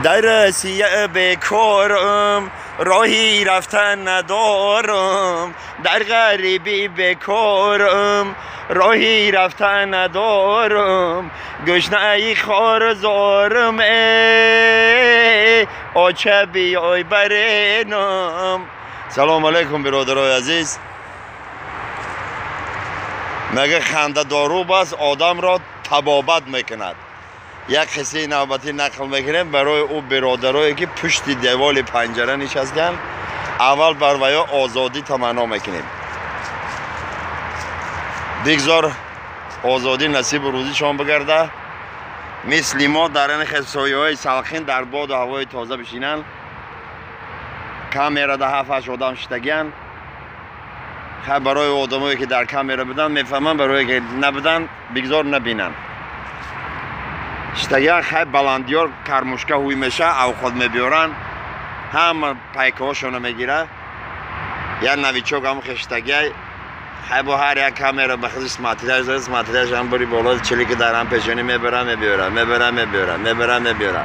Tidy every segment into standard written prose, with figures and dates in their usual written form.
Дар Россия бекорам, роҳи рафтан надорам. Дар ғарибӣ бекорам, роҳи рафтан надорам. Гушнаи хорзорам, эй оча биёй баренам. Салом алейкум, бародарои азиз. Мега хандадору бас одамро табобат мекунад. Як қиссаи навбатӣ нақл мекунем барои ӯ бародарое ки пушти деволи панҷара нишастанд. Аввал бар ваё озодӣ таманно мекунем. Бигзор озодӣ насибу рӯзишон бигарда. Мисли мо дар ин хелсояҳои салқин дар боду ҳавои тоза бишинанд. Камерада ҳафт-ҳашт одам шиштагиянд. Хай, барои одамое ки дар камера буданд мефаҳманд, барое ки набуданд бигзор набинанд. Шиштагиян, хай, баландиёр кармушка ҳуй меша, авқот мебиёранд, ҳама пайкаҳошона мегира. Як новичок ҳам хештагиай, хай, бо ҳар як камера ба худи смотряж дорад, смотряж ҳам бури боло чилики дар ҳам пешонӣ мебара, мебиёра, мебара, мебиёра, мебара, мебиёра.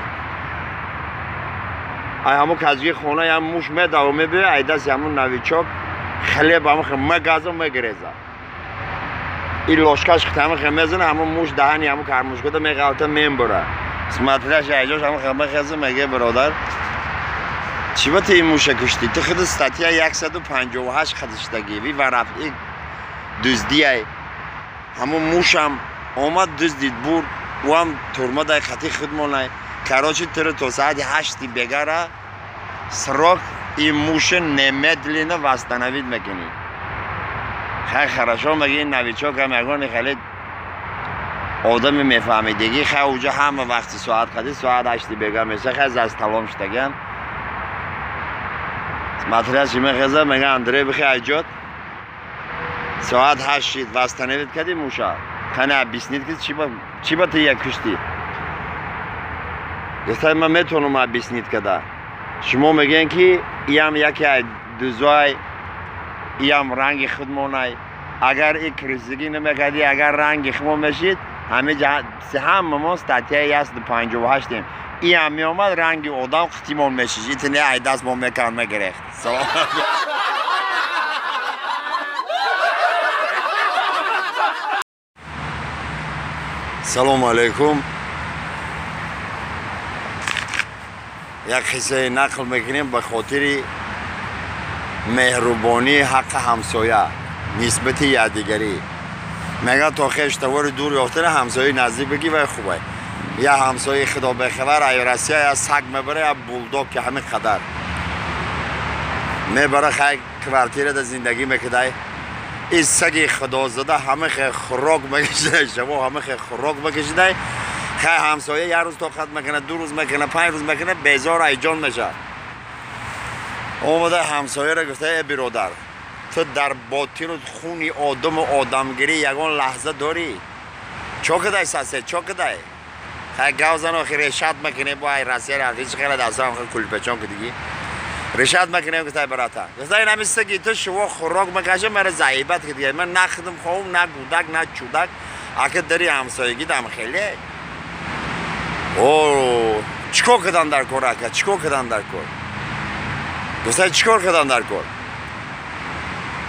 Ай ҳамун казги хона ям муш медаву мебиёя, ай дасти ҳамун новичок хлеб ҳамун мегазу мегиреза. Ин ложкаш ҳамун хе мезана, ҳамун муш даҳани ҳамун кармушкада меғалта, мембура. Смотряж айҷош ҳамун хе мехеза, меге: бародар, чӣ ба ту ин муша куштӣ? Ту худи статья 158 хадиштагӣ ви ва рафъи дуздиай. Ҳамун мушам омад, дуздид, бурд, ӯам турма дай хати худмонай. Короче, туро то соати 8-и бегара срок, ин муша немедленно восстановить мекунӣ. Хай, хорошо, меги. Ин новичок ам ягони хеле одами мефаҳмидагӣ. Хай, уҷа ҳама вақти соат қади соат 8-и бега меша, хай, за столом шитагиам. Смотрящий мехеза, мега: Андрей, бихе айҷот, соат 8 шид, восстановить кади муша? Қане, объяснить ки чӣ ба ту як куштӣ? Гуфтай: ман метавонам объяснить када. Шумо мегӯем, ки иам яке дузай, иам ранги худмонай. Агар и крысигӣ намекардӣ, агар ранги хумо мешид, ҳамамо статьяи 158-ем. Иам меомад, ранги одам қитимон мешид, итине ай даст мо мекард, мегирехт. Салому алейкум. Як қиссае нақл мекунем ба хотири меҳрубонии ҳаққи ҳамсоя нисбати якдигарӣ. Мега, то хештавори дур ёфтана ҳамсояи наздик бигӣ, вай хубай. Я ҳамсояи худо бехабар ай Россия я саг мебара, я булдог, ки ҳамин қадар мебара. Хай, квартирада зиндагӣ мекудай. Ин саги худозада ҳама хе хӯрок мекашидай, шаво ҳама хе хӯрок мекашидай. Хай, ҳамсоя як рӯз тоқат мекунад, 2 рӯз мекунад, 5 рӯз мекунад, безор айҷон мешавад. Омада ҳамсояро гуфта: э биродар, ту дар ботину хуни одаму одамгирӣ ягон лаҳза дорӣ? Чо кадай, сосед, чо кадай? Хай, гав зан, охи решать мекунем. Бо ай Россия рафти, чӣ хела дастам кулпечон кудигӣ, решать мекунем. Гуфтай: барата, гуфтай, ин ҳами саги ту шуво хӯрок мекаша, мара заибат кидига. Ман на худам хоҳум, на гудак, на чудак. Ака, дари ҳамсоягӣ дам хеле о чӣ кор кардан дар кор? Ака, чӣ кор кардан дар кор? Гуфтай: чӣ кор кардан дар кор?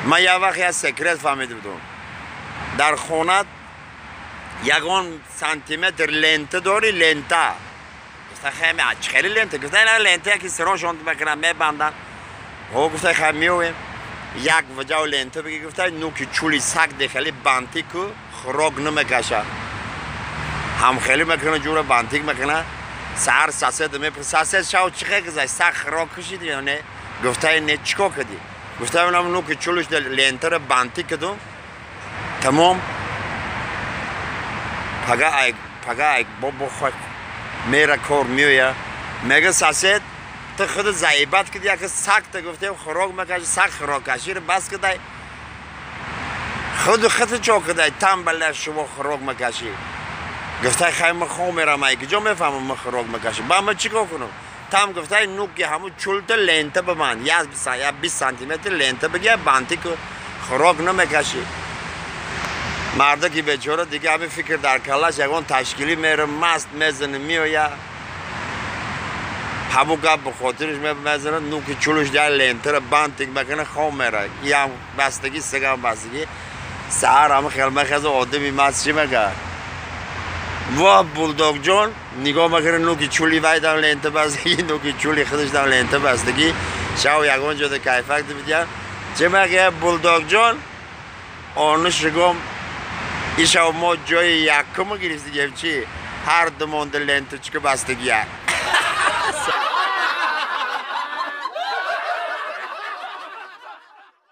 Ман як вақт як секрет фаҳмида будум. Дар хонат ягон сантиметр лента дорӣ? Лента? Гуфта: хай, чӣ хели лента? Гуфта: ина лента, яки сирошон мекунанд, мебанданд. О, гуфта, хай, меоем, як ваҷав лента биги. Гуфта, нуки чули саг дехели бантик ку, хӯрок намекаша. Ҳамхелӣ мекуна, ҷура бантик мекуна. Саҳар сосед мепурса: сосед, шав чӣ хел гузашт, саг хӯрок кушид ё не? Гуфтаи: не, чӣ кор кардӣ? Гуфтаи: нам нуки чулиш лентаро бантик кардум, тамом. Пага ай, пага ай бобо хой мера кор меоя, мега: сосед, ту худ заибат киди, яки саг та гуфтем хӯрок мекаши, саг хӯрок каширо бас кидай, худу худ чо кидай, тамбала шумо хӯрок мекашӣ? Гуфтай: хай, ма хом мерам, ай куҷо мефаҳмам ма хӯрок мекашам, ба ма чӣ кор кунам? Там гуфтай: нуки ҳамун чулта лента биман, я 20 сантиметр лента бигир, бантик, хӯрок намекашӣ. Мардаки бечора дига ҳамин фикр дар каллаш, ягон ташкилӣ мера, маст мезана, меоя. Ҳамун гап ба хотираш мезанад, нуки чулуш дар лентара бантик мекунад, хом мера. Иам бастагӣ, сегам бастагӣ. Саҳар ҳама хел мехеза, одами маст чӣ мега? Ва Булдогҷон нигоҳ мекунад, нуки чули вайдам лента бастагӣ, нуки чули худашдам лента бастагӣ. Шав ягон ҷода кайфак дибидян. Чӣ мега Булдогҷон? Ону шигом ишав мо ҷои якума гирифтигем, чӣ? Ҳар ду монда ленточка бастагия.